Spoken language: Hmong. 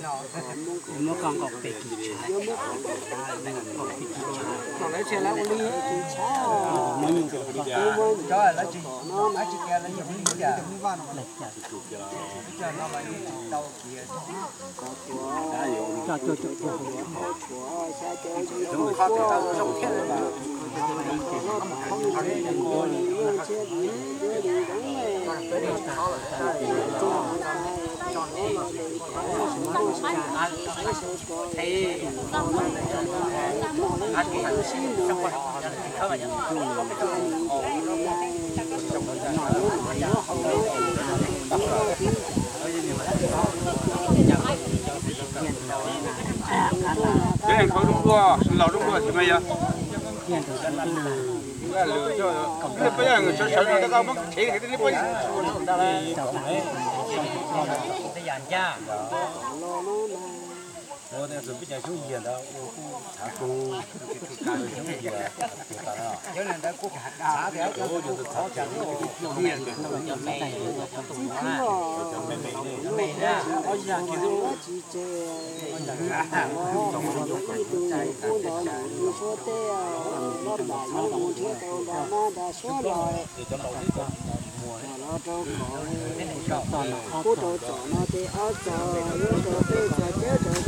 Muab koj nkaum peb tus tshav, nkaum peb tus tshav, muab nkaum peb tus tshav, cov lawv tsis, lawv tsis tias lawv yog ib yam, cov no los yeej tsis tau tias, cov, cov, cov, cov, Cov ees khau zoo dua, laus zoo dua xwb mas yog. Peb sawv sawv no, peb muab thev, peb cov xyoob yias ntawd ua kuj tshav kub, xyoob yias, cov me me, cov me me, tsis tseg, ib tug kuj nrov nws suab tej, loj pam nyob mus nrhiav tau nrov mab nrov suab los, los rau kom, kuj rau txom no tej ob txog, yuav rau peb txog ceb rau